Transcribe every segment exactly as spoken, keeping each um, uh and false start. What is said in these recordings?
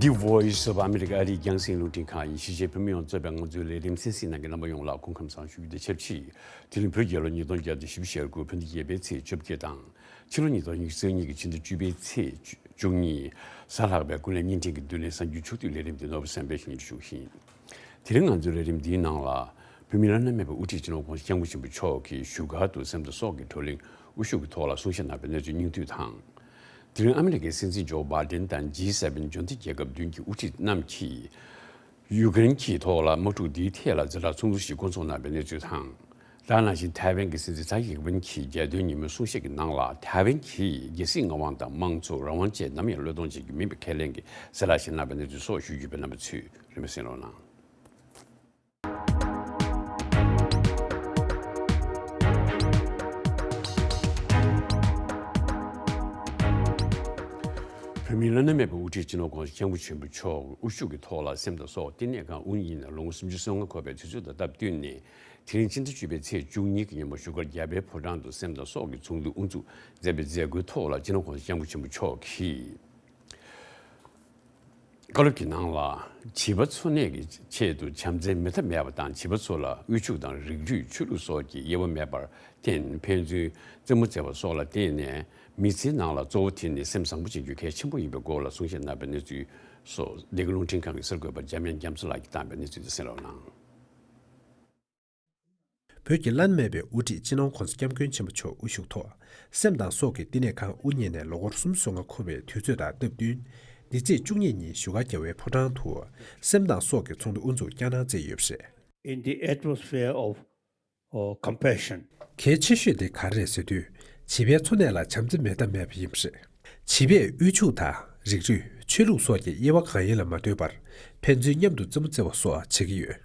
The Voice of America ཨ་རིའི་རྒྱང་སྲིང་རླུང་འཕྲིན་ཁང་ཡིན། གཞིས་བྱེས་བོད་མི་ཡོངས་གཙོས་པའི་ང་ཚོའི་ལས་རིམ་གསན་གཟིགས་གནང་མཁན་རྣམ་པ་ཡོངས་ལ་སྐུ་ཁམས་བཟང་ཞུ་རྒྱུ་དང་ཆབས་ཅིག་དེ་རིང་བོད་རྒྱལ་ལོ་ཉིས་སྟོང་བརྒྱ་དང་བཞི་བཅུ་ཞེ་དགུ། བོད་ཟླ་བརྒྱད་པའི་ཚེས་བཅོ་བརྒྱད་དང་། ཕྱི་ལོ་ཉིས་སྟོང་ཉི་ཤུ་རྩ་གཉིས་ཀྱི་ཕྱི་ཟླ་བཅུ་པའི་ཚེས་བཅུ་གཉིས། གཟའ་ལྷག་པའི་ཀུན་གླེང་བརྙན་འཕྲིན་གྱི་བསྡུས་གླེང་གསར་འགྱུར་ཕྱོགས་བསྡུས་ལས་རིམ་འདི་ནོར་བུ་བསམ་འཕེལ་གྱིས་སྙན་སྒྲོན་ཞུ་གི་ཡིན། དེ་རིང་ང་ཚོའི་ལས་རིམ་འདིའི་ནང་ལ། བོད་མིའི་བླ་ན་མེད་པའི་དབུ་ཁྲིད་སྤྱི་ནོར་༸གོང་ས་༸སྐྱབས་མགོན་ཆེན་པོ་མཆོག་གིས་བཞུགས་སྒར་དུ་སེམས་དང་སྲོག་གི་བགྲོ་གླེང་དབུ་བཞུགས་ཀྱི་ཐོག་ལ་གསུང་བཤད་གནང་བའི་གནས་ཚུལ་སྙིང་བསྡུས་དང་། དེ་རིང་ཨ་མི་རི་ཀའི་སྲིད་འཛིན་ཇོ་བྷའི་ཌེན་དང་ཇི་སེ་ཝེན་འབྱོར་ལྡན་རྒྱལ་ཁབ་བདུན་གྱི་དབུ་ཁྲིད་རྣམས་ཀྱིས་ཡུཀ་རེན་གྱི་ཐོག་ལ་དམག་འཁྲུག་འདིའི་ཐད་ལ་ཛ་དྲག་ཚོགས་འདུ་ཞིག་བསྐོང་ཚོགས་གནང་བའི་གནས་ཚུལ་དང་། དེ་ནང་བཞིན་ཐའེ་ཝན་གྱི་སྲིད་འཛིན་ཚའེ་ཡིན་ཝེན་གྱིས་རྒྱལ་སྟོན་ཉིན་མོའི་གསུང་བཤད་ཀྱི་ནང་ལ། ཐའེ་ཝན་གྱིས་རྒྱལ་སྲིད་མངའ་དབང་དང་དམངས་གཙོ་རང་དབང་བཅས་ནམ་ཡང་བློས་གཏོང་བྱེད་རྒྱུ་མིན་པའི་ཁས་ལེན་གྱི་གསལ་བསྒྲགས་ཤིག་གནང་བའི་གནས་ཚུལ་སོགས་ཞུ་རྒྱུ་ཡོད་པས། རྣམ་པ་ཚོས་རིམ་པས་གསན་རོགས་གནང་། བོད་མིའི་བླ་ན་མེད་པའི་དབུ་ཁྲིད་སྤྱི་ནོར་༸གོང་ས་༸སྐྱབས་མགོན་ཆེན་པོ་མཆོག་དབུ་བཞུགས་ཀྱི་ཐོག་ལ་སེམས་དང་སྲོག་བསྟི་གནས་ཁང་དབུ་བརྙེས་ནས་ལོ་ངོ་སུམ་ཅུ་སོ་ལྔ་འཁོར་བའི་དུས་ཚོད་དང་སྟབས་བསྟུན་ནས། དེ་རིང་ཕྱི་ཟླ་བཅུ་པའི་ཚེས་བཅུ་གཉིས་ཀྱི་ཉིན་མོ་བཞུགས་སྒར་རྒྱལ་བའི་ཕོ་བྲང་དུ་སེམས་དང་སྲོག་གི་ཚོགས་འདུ་དབུ་འཛུགས་མཛད་པའི་མཛད་སྒོའི་ཐོག་ལ་སྤྱི་ནོར་༸གོང་ས་༸སྐྱབས་མགོན་ཆེན་པོ་མཆོག་གིས། བཀའ་སློབ་ཀྱི་ནང་ལ། བྱིས་པ་འཚོ་གནས་ཀྱི་ཆེད་དུ་བྱམས་བརྩེའི་མེ་མདའ་མེད་པ་དང་། བྱིས་པ་ཚོ་ལ་དབུལ་ཕྱུག་དང་རིགས་རུས་ཆོས་ལུགས་སོགས་ཀྱི་དབྱེ་བ་མེད་པར་བརྟེན། ཕན་ཚུན་རྩེད་མོ་རྩེ་བ་སོགས་ལ་བརྟེན་ནས། མི་ཚེའི་ནང་ལ་གཙོ་བོ་དེ་ནི་སེམས་བཟང་པོ་བྱེད་རྒྱུ་གལ་ཆེན་པོ་ཡིན་པའི་སྐོར་ལ་གསུང་བཤད་གནང་བའི་གནས་ཚུལ་སོགས་འདི་ག་རླུང་འཕྲིན་ཁང་གི་གསར་འགོད་པ་འཇམ་དབྱངས་རྒྱ་མཚོ་ལགས་ཀྱིས་བཏང་བའི་གནས་ཚུལ་དེ་གསན་རོགས་གནང་། བོད་ཀྱི་བླ་ན་མེད་པའི་དབུ་ཁྲིད་སྤྱི་ནོར་༸གོང་ས་༸སྐྱབས་མགོན་ཆེན་པོ་མཆོག་དབུ་བཞུགས་ཐོག་སེམས་དང་སྲོག་གི་བསྟི་གནས་ཁང་དབུ་བརྙེས་ནས་ལོ་འཁོར་སུམ་ཅུ་སོ་ལྔ་འཁོར་བའི་དུས་ཚོད་དང་སྟབས་བསྟུན། འདི་ཚེས་བཅུ་གཉིས་ཉིན་བཞུགས་སྒར་རྒྱལ་བའི་ཕོ་བྲང་དུ་སེམས་དང་སྲོག་གི་ཚོགས་འདུ་དབུ་འཛུགས་བསྐྱངས་གནང་མཛད་ཡོད་པ་རེད། In the atmosphere of, uh, compassion. གལ་ཆེ་ཤོས་དེ་ག་རེ་རེད་ཟེར་དུས། བྱིས་པའི་འཚོ་གནས་ལ་བྱམས་བརྩེ་མེད་ཐབས་མེད་པ་ཡིན་པ་རེད། བྱིས་པས་དབུལ་ཕྱུག་དང་རིགས་རུས་ཆོས་ལུགས་སོགས་ཀྱི་དབྱེ་བ་གང་ཡིན་ལ་མ་ལྟོས་པར། ཕན་ཚུན་མཉམ་དུ་རྩེད་མོ་རྩེ་བ་སོགས་བྱེད་ཀྱི་ཡོད།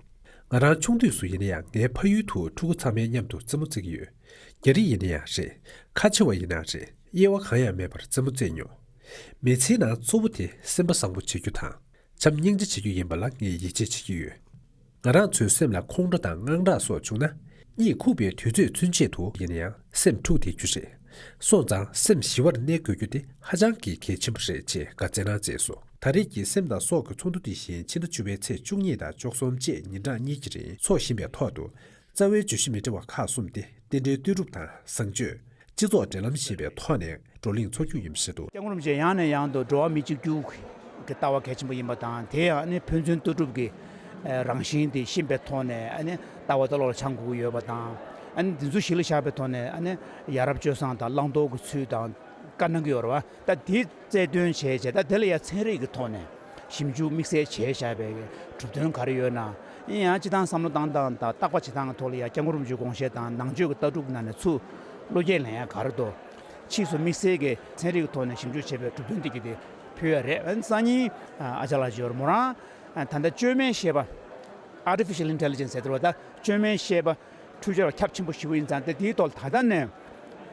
ང་རང་ཆུང་དུས་སུ་ཡིན་ན་ཡང་ངའི་ཕ་ཡུལ་དུ་ཕྲུ་གུ་ཚང་མས་མཉམ་དུ་རྩེད་མོ་རྩེ་གི་ཡོད། རྒྱ་རིགས་ཡིན་ན་ཡང་རེད། ཁ་ཆེ་བ་ཡིན་ན་རེད། དབྱེ་བ་གང་ཡང་མེད་པར་རྩེད་མོ་རྩེ་མྱོང་། མི་ཚེའི་ནང་གཙོ་བོ་དེ་སེམས་པ་བཟང་པོ་བྱེད་རྒྱུ་དང་། བྱམས་སྙིང་རྗེ་བྱེད་རྒྱུ་ཡིན་པ་ལ་ངས་ཡིད་ཆེས་བྱེད་ཀྱི་ཡོད། ང་རང་ཚོའི་སེམས་ལ་ཁོང་ཁྲོ་དང་དངངས་སྐྲག་སོགས་བྱུང་ན། གཉིད་ཁུག་པའི་དུས་ཚོད་ཚུན་ཆད་དུ་ཡིན་ན་ཡང་སེམས་འཁྲུག་བསྡད་རྒྱུ་རེད། སོང་ཙང་སེམས་ཞི་བར་གནས་དགོས་རྒྱུ་དེ་ཧ་ཅང་གི་གལ་ཆེན་པོ་རེད་ཅེས་བཀའ་སྩལ་གནང་མཛད་སོང་། ད་རེས་ཀྱི་སེམས་དང་སྲོག་གི་ཚོགས་འདུ་དེ་བཞིན་ཕྱི་ཟླ་བཅུ་པའི་ཚེས་བཅུ་གཉིས་དང་བཅུ་གསུམ་བཅས་ཉིན་གྲངས་གཉིས་ཀྱི་རིང་འཚོགས་བཞིན་པའི་ཐོག་ཏུ། རྩ་བའི་བརྗོད་གཞི་མི་འདྲ་བ་ཁག་གསུམ་སྟེ། རྟེན་འབྲེལ་ལྟོས་གྲུབ་དང་བཟང་སྤྱོད། སྤྱི་ཚོགས་འབྲེལ་ལམ་ཞེས་པའི་ཐོག་ནས་བགྲོ་གླེང་འཚོགས་རྒྱུ་ཡིན་པ་རེད་འདུག་སྐྱབས་མགོན་རིན་པོ་ཆེ་ཡང་ནས་ཡང་དུ་འགྲོ་བ་མི་གཅིག་གྱུར་གྱི་ལྟ་བ་གལ་ཆེན་པོ་ཡིན་པ་དང་། དེ་ཡང་ནི་ཕན་ཚུན་ལྟོས་གྲུབ་ཀྱི་རང་བཞིན་དེ་ཤེས་པའི་ཐོག་ནས་ནི་ལྟ་བ་ལྟ་ལོག་ལ་ཆང་བསྐུར་གྱི་ཡོད་པ་དང་། ཨ་ནི་འདི་ཚོ་གཞི་ལ་བཞག་པའི་ཐོག་ནས་ཨ་ནི་ཡ་རབས་སྤྱོད་བཟང་དང་བླང་དོར་གྱི་ཚུལ་དང་བཀའ་གནང་གི་ཡོད་རེད་བ། ད་དེ་རྩལ་འདོན་བྱས་བྱས། ད་དེ་ལ་ཡང་ཚན་རིག་གི་ཐོག་ནས་ཞིབ་འཇུག་དམིགས་བསལ་བྱས་བཞག་པའི་གྲུབ་དོན་ག་རེ་ཡོད་ན། ཡིན་ཡང་སྤྱི་བཏང་བསམ་བློ་བཏང་སྟངས་དང་བརྟག་པ་བྱེད་སྟངས་ཀྱི་ཐོག་ལ་ཡང་སྐྱབས་མགོན་རིན་པོ་ཆེའི་དགོངས་བཞེད་དང་ནང་ཆོས་ཀྱི་ལྟ་གྲུབ་ནང་ནས་ཚུར་བློ་སྐྱེད་ལེན་ཡ་ག་རེ་འདུག་ཕྱིས་སུ་དམིགས་བསལ་གྱི་ཚན་རིག་གི་ཐོག་ནས་ཞིབ་འཇུག་བྱས་པའི་གྲུབ་དོན་དེ་གྱིས་དེ་ཕུལ་ཡ་རེད། ཨ་ནི་སང་ཉིན་ཨ་ཅག་ལགས་ཡོད་རེད་མོ་རང་། ད་ལྟ་བཅོས་མའི་ཤེས་པ། Artificial Intelligence ཟེར་བ་ད་བཅོས་མའི་ཤེས་པ་འཕྲུལ་ཆས་ལ་ཁྱབ་ཆེན་པོ་ཞིག་ཡིན་ཙང་། དེ་དེའི་ཐོག་ལ་ད་ལྟ་ནས་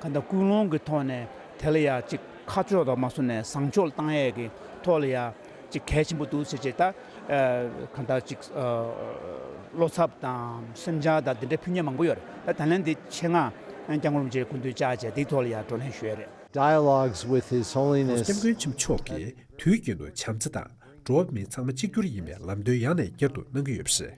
ག་འདྲ་ཀུན་སློང་གི་ཐོག་ནས་དེ་ལ་ཡ་ཅིག་ཁ་ཕྱོགས་དང་མ་སོང་ནས་བཟང་ཕྱོགས་ལ་བཏང་ཡས་ཀྱི་ཐོག་ལ་ཡ་ཅིག་གལ་ཆེན་པོ་འདུག་ཟེར་བྱས། ད་ཨ་ག་འདྲ་ཅིག་ཨ་བློ་འཚབ་དང་སེམས་ཆགས་དང་དེ་འདྲའི་ཕུལ་མཁན་མང་པོ་ཡོད་རེད། ད་ད་ལན་འདི་ཆེད་མངགས་སྐྱབས་མགོན་རིན་པོ་ཆེའི་སྐུ་མདུན་བཅར་བྱས་དེའི་ཐོག་ལ་ཡ་བགྲོ་གླེང་ཞུ་ཡས་རེད། Dialogues with His Holiness. སྐྱབས་མགོན་ཆེན་པོ་མཆོག་གིས་དུས་རྒྱུན་དུ་བྱམས་བརྩེ་དང་འགྲོ་བ་མི་ཚང་མ་གཅིག་གྱུར་ཡིན་པའི་ལམ་སྟོན་ཡང་ནས་བསྐྱར་དུ་གནང་གི་ཡོད་པ་རེད།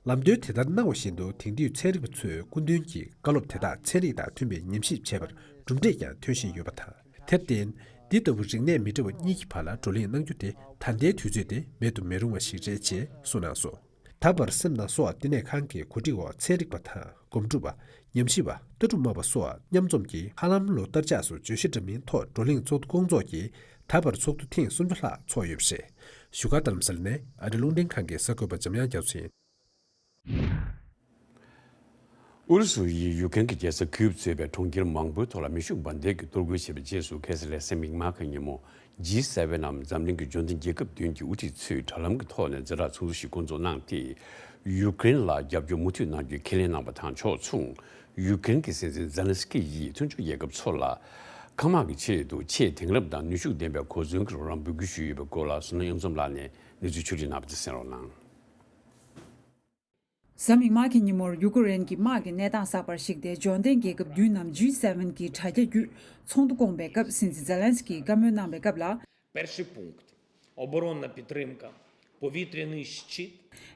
ལམ་སྟོན་དེ་ལྟར་གནང་བ་བཞིན་དུ། དེང་དུས་ཚན་རིག་པ་ཚོས་སྐུ་མདུན་གྱི་བཀའ་སློབ་དེ་དག་ཚན་རིག་དང་མཐུན་པའི་ཉམས་ཞིབ་བྱས་པར་གྲུབ་འབྲས་ཀྱང་ཐོན་བཞིན་ཡོད་པ་དང་། དེར་བརྟེན། འདི་ལྟ་བུ་རིག་གནས་མི་འདྲ་བ་གཉིས་ཀྱི་བར་ལ་བགྲོ་གླེང་གནང་རྒྱུ་དེ་ད་ལྟའི་དུས་ཚོད་དེ་མེད་དུ་མི་རུང་བ་ཞིག་རེད་ཅེས་གསུངས་གནང་སོང་། ད་བར་སེམས་དང་སྲོག་བསྟི་གནས་ཁང་གི་གོ་སྒྲིག་འོག་ཚན་རིག་པ་དང་སྒོམ་སྒྲུབ་པ། ཉམས་ཞིབ་པ། ལྟ་གྲུབ་སྨྲ་བ་སོགས་མཉམ་འཛོམས་ཀྱིས་ཧ་ལམ་ལོ་ལྟར་ཆགས་སུ་བརྗོད་གཞི་འདྲ་མིན་ཐོག་བགྲོ་གླེང་ཚོགས་འདུ་བསྐོང་ཚོགས་ཀྱིས། ད་བར་ཚོགས་འདུ་ཐེངས་སུམ་ཅུ་ལྷག་ཚོགས་ཡོད་པ་རེད། བཞུགས་སྒར་རྡ་རམ་ས་ལ་ནས་ཨ་རི་རླུང་འཕྲིན་ཁང་གི་གསར་འགོད་པ་འཇམ་དབྱངས་རྒྱ་མཚོ་ཡིན། ཨུ་རུ་སུ་ཡིས་ཡུཀ་རེན་གྱི་རྒྱལ་ས་ཁིའུབ་གཙོས་པའི་གྲོང་ཁྱེར་མང་པོའི་ཐོག་ལ་མེ་ཤུགས་འབར་མདེལ་གྱིས་གཏོར་རྒོལ་བྱས་པའི་རྗེས་སུ། ཁ་སང་ལྷ་ས་མིག་དམར་ཁ་ཉིན་མོ་ཇི་སེ་ཝེན་ནམ་འཛམ་གླིང་གི་འབྱོར་ལྡན་རྒྱལ་ཁབ་བདུན་གྱི་དབུ་ཁྲིད་ཚོས་དྲ་ལམ་གྱི་ཐོག་ནས་ཛ་དྲག་ཚོགས་འདུ་ཞིག་བསྐོང་ཚོགས་གནང་སྟེ། ཡུཀ་རེན་ལ་རྒྱབ་སྐྱོར་མུ་མཐུད་གནང་རྒྱུའི་ཁས་ལེན་གནང་བ་དང་ཕྱོགས་མཚུངས། ཡུཀ་རེན་གྱི་སྲིད་འཛིན་ཛེ་ལན་སི་ཀི་ཡིས་མཐུན་ཕྱོགས་རྒྱལ་ཁབ་ཚོ་ལ་མཁའ་དམག་གི་ཆེད་དུ་ཆེས་དེང་རབས་དང་ནུས་ཤུགས་ལྡན་པའི་གོ་མཚོན་གྱི་རོགས་རམ་འབོད་སྐུལ་ཞུས་ཡོད་པའི་སྐོར་ལ་བསོད་ནམས་གཡུ་འཛོམས་ལགས་ནས་གནས་ཚུལ་ཕྱོགས་སྒྲིག་གནང་བ་དེ་གསན་རོགས་གནང་། གཟའ་མིག་དམར་གྱི་ཉིན་མོར་ཡུ་ཀེ་རེན་གྱི་དམག་གི་གནས་སྟངས་གསར་པར་གཞིགས་ཏེ། འབྱོར་ལྡན་རྒྱལ་ཁབ་བདུན་ནམ་ཇི་སེ་ཝེན་གྱི་དྲ་རྒྱ་བརྒྱུད་ཚོགས་འདུ་བསྐོངས་པའི་སྐབས། སྲིད་འཛིན་ཛེ་ལན་སི་ཀིས་བཀའ་མོལ་གནང་བའི་སྐབས་ལ། Перший пункт. Оборонна підтримка, повітряний щит.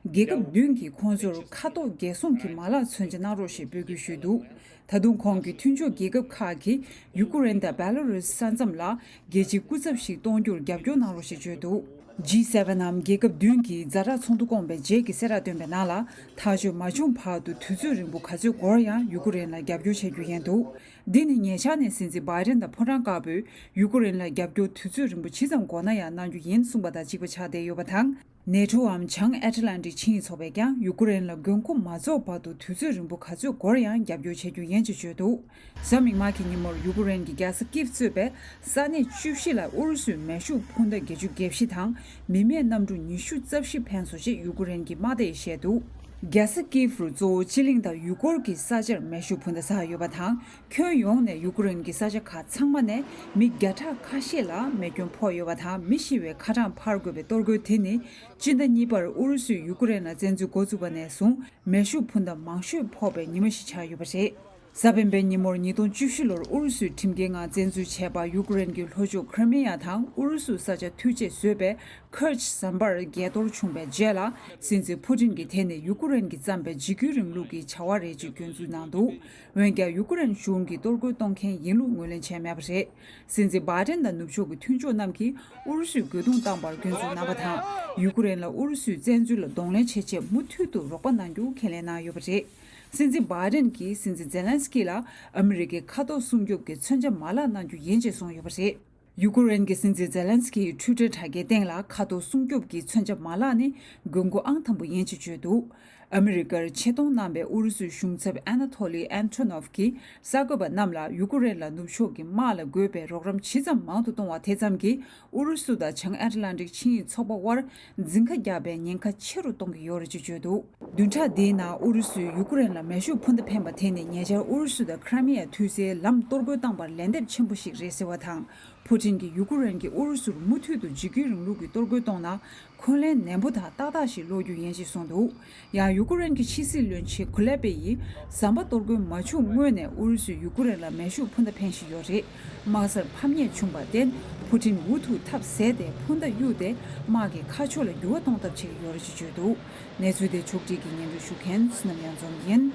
རྒྱལ་ཁབ་བདུན་གྱིས་ཁོང་ཚོར་མཁའ་ཐོག་རྒྱལ་སྲུང་གི་མ་ལག་མཚོན་ཆ་གནང་རོགས་ཞེས་འབོད་སྐུལ་ཞུས་འདུག་ད་དུང་ཁོང་གིས་མཐུན་ཕྱོགས་རྒྱལ་ཁབ་ཁག་གིས་ཡུ་ཀེ་རེན་དང་བེ་ལ་རུས་ས་མཚམས་ལ་རྒྱལ་སྤྱིའི་སྐུ་ཚབ་ཞིག་གཏོང་རྒྱུར་རྒྱབ་སྐྱོར་གནང་རོགས་ཞེས་བརྗོད་འདུག་ཇི་སེ་ཝེན་ནམ་རྒྱལ་ཁབ་བདུན་གྱིས་ཛ་དྲག་ཚོགས་འདུ་བསྐོངས་པའི་རྗེས་ཀྱི་གསལ་བསྒྲགས་བཏོན་པའི་ནང་ལ། ཐག་གཅོད་མ་བྱུང་བར་དུ་དུས་ཚོད་རིང་པོ་ག་ཚོད་འགོར་ཡང་ཡུ་ཀེ་རེན་ལ་རྒྱབ་སྐྱོར་བྱ་རྒྱུ་ཡིན་འདུག་འདི་ནི་ཉེ་ཆར་ནས་སྲིད་འཛིན་བྷའི་ཌེན་དང་ཕོ་བྲང་དཀར་པོས་ཡུ་ཀེ་རེན་ལ་རྒྱབ་སྐྱོར་དུས་ཚོད་རིང་པོ་ཇི་ཙམ་འགོར་ན་ཡང་གནང་རྒྱུ་ཡིན་གསུངས་པ་དང་གཅིག་པ་ཆགས་བསྡད་ཡོད་པ་དང་། ནེ་ཊོའམ་བྱང་ཨེཊ་ལན་ཊིག་ཆིངས་ཡིག་ཚོགས་པས་ཀྱང་ཡུ་ཀེ་རེན་ལ་དགོས་མཁོ་མ་རྫོགས་བར་དུ་དུས་ཚོད་རིང་པོ་ག་ཚོད་འགོར་ཡང་རྒྱབ་སྐྱོར་བྱ་རྒྱུ་ཡིན་ཅེས་བརྗོད་འདུག་གཟའ་མིག་དམར་གྱི་ཉིན་མོར་ཡུ་ཀེ་རེན་གྱི་རྒྱལ་ས་ཀིབ་གཙོས་པའི་ས་གནས་བཅུ་བཞི་ལ་ཨུ་རུ་སུས་མེ་ཤུགས་འཕུར་མདའ་བརྒྱད་ཅུ་གྱ་བཞི་དང་མི་མེད་གནམ་གྲུ་ཉི་ཤུ་རྩ་བཞི་འཕེན་སོང་ཞེས་ཡུ་ཀེ་རེན་གྱི་དམག་སྡེ་ཡིས་བཤད་འདུག་རྒྱལ་ས་ཀིབ་རུ་གཙོ་བོ་སྤྱི་གླིང་དང་ཡུལ་སྐོར་གྱི་ས་ཆར་མེ་ཤུགས་འཕུར་མདའ་ཟགས་ཡོད་པ་དང་། ཁྱོན་ཡོངས་ནས་ཡུ་ཀེ་རེན་གྱི་ས་ཆ་ཁག་ཚང་མ་ནས་མི་བརྒྱ་ཕྲག་ཁ་ཤས་ལ་རྨས་སྐྱོན་ཕོག་ཡོད་པ་དང་། མི་ཤི་བའི་ཁ་གྲངས་འཕར་དགོས་པའི་གཏོར་རྒོལ་དེ་ནི་སྤྱི་ཟླ་གཉིས་པར་ཨུ་རུ་སུས་ཡུ་ཀེ་རེན་ལ་བཙན་འཛུལ་འགོ་བཙུགས་པ་ནས་བཟུང་མེ་ཤུགས་འཕུར་མདའ་མང་ཤོས་ཕོག་པའི་ཉི་མ་ཞིག་ཆགས་ཡོད་པ་རེད། གཟའ་སྤེན་པའི་ཉིན་མོར་ཉིས་སྟོང་བཅུ་བཞི་ལོར་ཨུ་རུ་སུས་ཁྲིམས་འགལ་ངང་བཙན་འཛུལ་བྱས་པ་ཡུ་ཀེ་རེན་གྱི་ལྷོ་ཕྱོགས་ཁི་རི་མི་ཡ་དང་ཨུ་རུ་སུ་ས་ཆ་འཐུས་ཆེད་བཟོས་པའི་ཁར་ཇི་ཟམ་པར་རྒྱས་གཏོར་བྱུང་བའི་རྗེས་ལ། སྲིད་འཛིན་ཕུ་ཏིན་གྱིས་དེ་ནི་ཡུ་ཀེ་རེན་གྱིས་བརྩམས་པའི་འཇིགས་སྐུལ་རིང་ལུགས་ཀྱི་བྱ་བ་རེད་ཅེས་སྐྱོན་འཛུགས་གནང་འདུག་འོན་ཀྱང་ཡུ་ཀེ་རེན་གཞུང་གིས་གཏོར་རྒོལ་གཏོང་མཁན་ཡིན་ལུགས་ངོས་ལེན་བྱས་མེད་པ་རེད། སྲིད་འཛིན་བྷའི་ཏན་དང་ནུབ་ཕྱོགས་ཀྱི་མཐུན་ཕྱོགས་རྣམས་ཀྱིས་ཨུ་རུ་སུས་རྒོལ་རྡུང་བཏང་བར་སྐྱོན་འཛུགས་གནང་བ་དང་། ཡུ་ཀེ་རེན་ལ་ཨུ་རུ་སུའི་བཙན་འཛུལ་ལ་གདོང་ལེན་བྱེད་ཆེད་མུ་མཐུད་དུ་རོགས་པ་གནང་རྒྱུ་ཁས་ལེན་གནང་ཡོད་པ་རེད། སྲིད་འཛིན་བྷའི་ཏན་གྱིས་སྲིད་འཛིན་ཛེ་ལན་སི་ཀི་ལ་ཨ་མི་རི་ཀའི་མཁའ་ཐོག་སྲུང་སྐྱོབ་ཀྱི་མཚོན་ཆ་མ་བརླག་གནང་རྒྱུ་ཡིན་ཅེས་གསུངས་ཡོད་པ་རེད། ཡུ་ཀེ་རེན་གྱི་སྲིད་འཛིན་ཛེ་ལན་སི་ཀིའི་ཊུའི་ཊར་དྲ་རྒྱའི་སྟེང་ལ་མཁའ་ཐོག་སྲུང་སྐྱོབ་ཀྱི་མཚོན་ཆ་མ་བརླག་ནི་དགོས་མཁོ་ཨང་དང་པོ་ཡིན་ཅེས་བརྗོད་འདུག་ཨ་མི་རི་ཀར་ཆེད་གཏོང་གནང་པའི་ཨུ་རུ་སུའི་གཞུང་ཚབ་ཨ་ན་ཐོ་ལི་ཨན་ཐོ་ནོབ་ཀྱིས་གསར་འགོད་པ་རྣམས་ལ་ཡུ་ཀེ་རེན་ལ་ནུབ་ཕྱོགས་ཀྱི་དམག་ལ་དགོས་པའི་རོགས་རམ་ཇི་ཙམ་མང་དུ་གཏོང་བ་དེ་ཙམ་གྱིས་ཨུ་རུ་སུ་དང་བྱང་ཨེཊ་ལན་ཊིག་ཆིངས་ཡིག་ཚོགས་པ་དབར་འཛིང་ཁ་རྒྱག་པའི་ཉེན་ཁ་ཆེ་རུ་གཏོང་གི་ཡོད་རེད་ཅེས་བརྗོད་འདུག་བདུན་ཕྲག་འདིའི་ནང་ཨུ་རུ་སུས་ཡུ་ཀེ་རེན་ལ་མེ་ཤུགས་འཕུར་མདའ་འཕེན་པ་དེ་ནི་ཉེ་ཆར་ཨུ་རུ་སུ་དང་ཁི་རི་མི་ཡ་མཐུད་སའི་ལམ་གཏོར་རྒོལ་བཏང་པར་ལན་འདེབས་ཆེན་པོ་ཞིག་རེད་ཟེར་བ་དང་། ཕུ་ཏིན་གྱིས་ཡུ་ཀེ་རེན་གྱིས་ཨུ་རུ་སུར་མུ་མཐུད་དུ་འཇིགས་སྐུལ་རིང་ལུགས་ཀྱི་གཏོར་རྒོལ་གཏོང་ན། འཁོན་ལན་ནན་པོ་དང་ཏག་ཏག་ཞིག་སློག་རྒྱུ་ཡིན་ཞེས་གསུངས་འདུག་ཡང་ཡུ་ཀེ་རེན་གྱི་ཕྱི་སྲིད་བློན་ཆེན་ཁུ་ལེ་པེ་ཡིས་ཟམ་པ་གཏོར་རྒོལ་མ་བྱུང་སྔོན་ནས་ཨུ་རུ་སུས་ཡུ་ཀེ་རེན་ལ་མེ་ཤུགས་འཕུར་མདའ་འཕེན་བཞིན་ཡོད་རེད། དམག་སར་ཕམ་ཉེས་བྱུང་བར་བརྟེན། ཕུ་ཏིན་འུ་ཐུག་ཐབས་ཟད་དེ་འཕུར་མདའ་གཡུགས་ཏེ་དམག་གི་ཁ་ཕྱོགས་ལ་འགྱུར་བ་གཏོང་ཐབས་བྱེད་ཀྱི་ཡོད་རེད་ཅེས་བརྗོད་འདུག་གནས་ཚུལ་དེ་ཕྱོགས་སྒྲིག་གིས་སྙན་སྒྲོན་ཞུ་མཁན་བསོད་ནམས་གཡང་འཛོམས་ཡིན།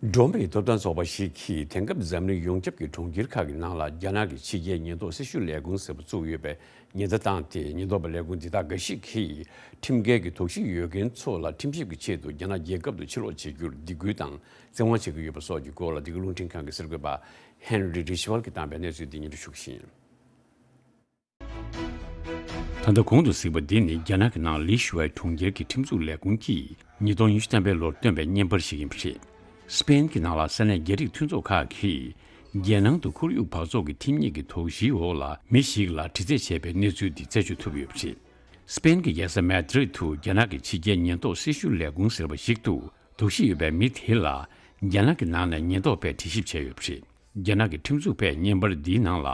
འགྲོ་བ་མིའི་ཐོབ་ཐང་ཚོགས་པ་ཞིག་གིས་དེང་སྐབས་འཛམ་གླིང་ཡོངས་ཁྱབ་ཀྱི་གྲོང་ཁྱེར་ཁག་གི་ནང་ལ་རྒྱ་ནག་གི་ཕྱི་རྒྱལ་ཉེན་རྟོག་སྲི་ཞུ་ལས་ཁུངས་ཟེར་བ་བཙུགས་ཡོད་པའི་ཉེན་བརྡ་བཏང་སྟེ། ཉེན་རྟོག་པ་ལས་ཁུངས་འདི་དག་འགའ་ཞིག་གིས་ཁྲིམས་འགལ་གྱི་དོགས་གཞི་ཡོད་མཁན་ཚོ་ལ་ཁྲིམས་ཞིབ་ཀྱི་ཆེད་དུ་རྒྱ་ནག་རྒྱལ་ཁབ་ཏུ་ཕྱིར་ལོག་བྱེད་རྒྱུར་སྡིགས་སྐུལ་དང་བཙན་དབང་བྱེད་ཀྱི་ཡོད་པ་སོགས་ཀྱི་སྐོར་ལ། འདི་ག་རླུང་འཕྲིན་ཁང་གི་གསར་འགོད་པ་ཧེན་རི་རི་ཤི་ཝལ་གྱིས་བཏང་པའི་གནས་ཚུལ་འདི་སྙན་སྒྲོན་ཞུ་གི་ཡིན། ད་ལྟ་གོང་དུ་གཟིགས་པ་འདི་ནི་རྒྱ་ནག་གི་ནང་ལི་ཞུའེ་གྲོང་ཁྱེར་གྱི་ཁྲིམས་འཛུགས་ལས་ཁུངས་ཀྱིས་ཉིས་སྟོང་ཉི་ཤུ་ཐམ་པའི་ལོར་བཏོན་པའི་བརྙན་པར་ཞིག་ཡིན་པ་རེད། སྤེན་གྱི་ནང་ལ་ས་གནས་རྒྱ་རིགས་མཐུན་ཚོགས་ཁག་གིས་རྒྱལ་ནང་དུ་ཁོར་ཡུག་འབག་བཙོག་གི་ཐེབས་ཉེས་ཀྱི་དོགས་གཞིའི་འོག་ལ་མི་ཞིག་ལ་དྲི་རྩད་བྱས་པའི་གནས་ཚུལ་འདི་རྩད་གཅོད་ཐུབ་ཡོད་པ་རེད། སྤེན་གྱི་རྒྱལ་ས་མེ་ཏྲིད་དུ་རྒྱ་ནག་གི་ཕྱི་རྒྱལ་ཉེན་རྟོག་སྲི་ཞུ་ལས་ཁུངས་ཟེར་བ་ཞིག་ཏུ། དོགས་གཞི་ཡོད་པའི་མི་དེ་ལ་རྒྱ་ནག་གི་ནང་ནས་ཉེན་རྟོག་པས་དྲི་ཞིབ་བྱས་ཡོད་པ་རེད། རྒྱ་ནག་གི་ཁྲིམས་འཛུགས་པས་བརྙན་པར་འདིའི་ནང་ལ།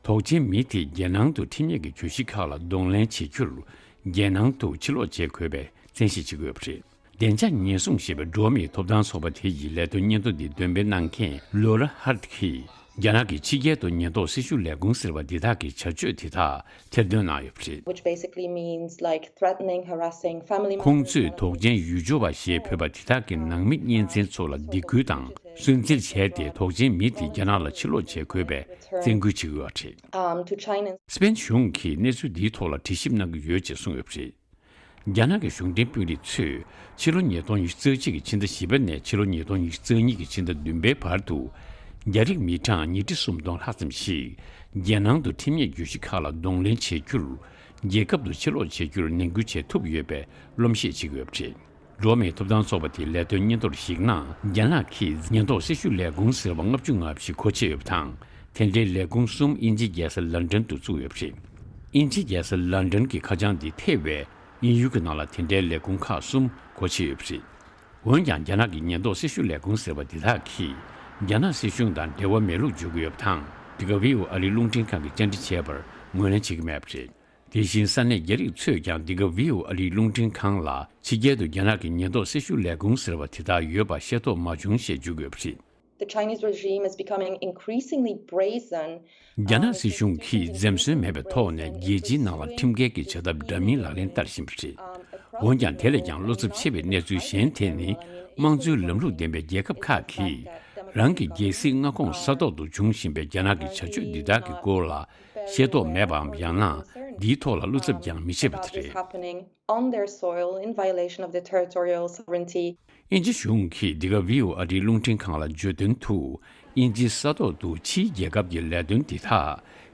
དོགས་ཅན་མི་དེས་རྒྱལ་ནང་དུ་ཁྲིམས་ཉེས་ཀྱི་གྱོད་གཞི་ཁག་ལ་གདོང་ལེན་བྱེད་རྒྱུར། རྒྱལ་ནང་དུ་ཕྱིར་ལོག་བྱེད་དགོས་པའི་བཙན་ཤེད་བྱེད་ཀྱི་ཡོད་པ་རེད། བདེ་འཇགས་ཉེན་སྲུང་ཞེས་པའི་འགྲོ་བ་མིའི་ཐོབ་ཐང་ཚོགས་པ་དེ་ཡི་ལས་དོན་སྙན་ཐོ་འདི་འདོན་སྤེལ་གནང་མཁན་ལོ་ར་ཧར་ཏི་གིས། རྒྱ་ནག་གི་ཕྱི་རྒྱལ་དུ་ཉེན་རྟོག་སྲི་ཞུ་ལས་ཁུངས་ཟེར་བ་འདི་དག་གི་བྱ་སྤྱོད་དེ་དག་ཐེར་འདོན་གནང་ཡོད་པ་རེད། Which basically means like threatening, harassing family members. ཁོང་ཚོས་དོགས་ཅན་ཡུལ་སྦྱོར་བ་ཞེས་འབོད་པ་དེ་དག་གི་ནང་མི་གཉེན་ཚན་ཚོ་ལ་སྡིགས་སྐུལ་དང་སུན་གཙེར་བྱས་ཏེ། དོགས་ཅན་མི་དེ་རྒྱ་ནག་ལ་ཕྱིར་ལོག་བྱེད་དགོས་པའི་བཙན་སྐུལ་བྱེད་ཀྱི་ཡོད་པ་རེད། Um, to China. སྤེན་གཞུང་གིས་གནས་ཚུལ་འདིའི་ཐོག་ལ་དྲི་ཞིབ་གནང་གི་ཡོད་ཅེས་གསུངས་ཡོད་པ་རེད། རྒྱ་ནག་གི་གཞུང་འབྲེལ་དཔོན་རིགས་ཚོས་ཕྱི་ལོ་ཉིས་སྟོང་ཉི་ཤུ་རྩ་གཅིག་གི་ཕྱི་ཟླ་བཞི་པ་ནས་ཕྱི་ལོ་ཉིས་སྟོང་ཉི་ཤུ་རྩ་གཉིས་ཀྱི་ཕྱི་ཟླ་བདུན་པའི་བར་དུ། རྒྱ་རིགས་མི་གྲངས་ཉིས་ཁྲི་སུམ་སྟོང་ལྷག་ཙམ་ཞིག་རྒྱལ་ནང་དུ་ཁྲིམས་ཉེས་གྱོད་གཞི་ཁག་ལ་གདོང་ལེན་བྱེད་རྒྱུར། རྒྱལ་ཁབ་ཏུ་ཕྱིར་ལོག་བྱེད་རྒྱུར་ནན་སྐུལ་བྱེད་ཐུབ་ཡོད་པའི་རློམ་གཞས་བྱེད་ཀྱི་ཡོད་པ་རེད། འགྲོ་བ་མིའི་ཐོབ་ཐང་ཚོགས་པ་དེའི་ལས་དོན་སྙན་ཐོར་གཞིགས་ན། རྒྱ་ནག་གིས་ཉེན་རྟོག་སྲི་ཞུ་ལས་ཁུངས་ཟེར་བ་ལྔ་བཅུ་ང་བཞི་སྒོ་ཕྱེ་ཡོད་པ་དང་། དེ་འདྲའི་ལས་ཁུངས་གསུམ་དབྱིན་ཇིའི་རྒྱལ་ས་ལན་ཀྲན་དུ་བཙུགས་ཡོད་པ་རེད། དབྱིན་ཇིའི་རྒྱལ་ས་ལན་ཀྲན་གྱི་ཁ་བྱང་འདི་ཐེ་བའི་དབྱིན་ཡུལ་གྱི་ནང་ལ་དེ་འདྲའི་ལས་ཁུངས་ཁག་གསུམ་སྒོ་ཕྱེ་ཡོད་པ་རེད། འོན་ཀྱང་། རྒྱ་ནག་གི་ཉེན་རྟོག་སྲི་ཞུ་ལས་ཁུངས་ཟེར་བ་འདི་དག་གིས་རྒྱ་ནག་སྲིད་གཞུང་དང་འབྲེལ་བ་མེད་ལུགས་བརྗོད་ཀྱི་ཡོད་པ་དང་། འདི་ག་ཝི་ཨོ་ཨ་རིའི་རླུང་འཕྲིན་ཁང་གིས་བཅར་འདྲི་བྱས་པར་ངོས་ལེན་བྱེད་ཀྱི་མེད་པ་རེད། དེ་བཞིན་ས་གནས་རྒྱ་རིགས་ཚོས་ཀྱང་འདི་ག་ཝི་ཨོ་ཨ་རིའི་རླུང་འཕྲིན་ཁང་ལ་ཕྱི་རྒྱལ་དུ་རྒྱ་ནག་གི་ཉེན་རྟོག་སྲི་ཞུ་ལས་ཁུངས་ཟེར་བ་དེ་དག་ཡོད་པ་ཤེས་རྟོགས་མ་བྱུང་ཞེས་བརྗོད་ཀྱི་ཡོད་པ་རེད། The Chinese regime is becoming increasingly brazen. རྒྱ་ནག་སྲིད་གཞུང་གིས་འཛེམ་ཟོན་མེད་པའི་ཐོག་ནས་རྒྱལ་སྤྱིའི་ནང་ལ་ཁྲིམས་འགལ་གྱི་བྱ་ཐབས་འདྲ་མིན་ལག་ལེན་བསྟར་བཞིན་པ་རེད། འོན་ཀྱང་དེ་ལས་ཀྱང་བློ་འཚབ་ཆེ་བའི་གནས་ཚུལ་གཞན་དེ་ནི། དམངས་གཙོའི་ལམ་ལུགས་ལྡན་པའི་རྒྱལ་ཁབ་ཁག་གིས་རང་གི་རྒྱལ་སྲིད་མངའ་ཁོངས་ས་ཐོག་ཏུ་འབྱུང་བཞིན་པའི་རྒྱ་ནག་གི་བྱ་སྤྱོད་འདི་དག་གི་སྐོར་ལ་ཤེས་རྟོགས་མེད་པའམ་ཡང་ན་འདིའི་ཐོག་ལ་བློ་འཚབ་ཀྱང་མི་བྱེད་པ་དེ་རེད། Happening on their soil in violation of their territorial sovereignty. དབྱིན་ཇི་གཞུང་གིས་འདི་ག་བྷི་ཨོ་ཨེ་ཨ་རིའི་རླུང་འཕྲིན་ཁང་ལ་བརྗོད་དོན་དུ། དབྱིན་ཇིའི་ས་ཐོག་ཏུ་ཕྱིའི་རྒྱལ་ཁབ་ཀྱི་ལས་དོན་འདི་དག་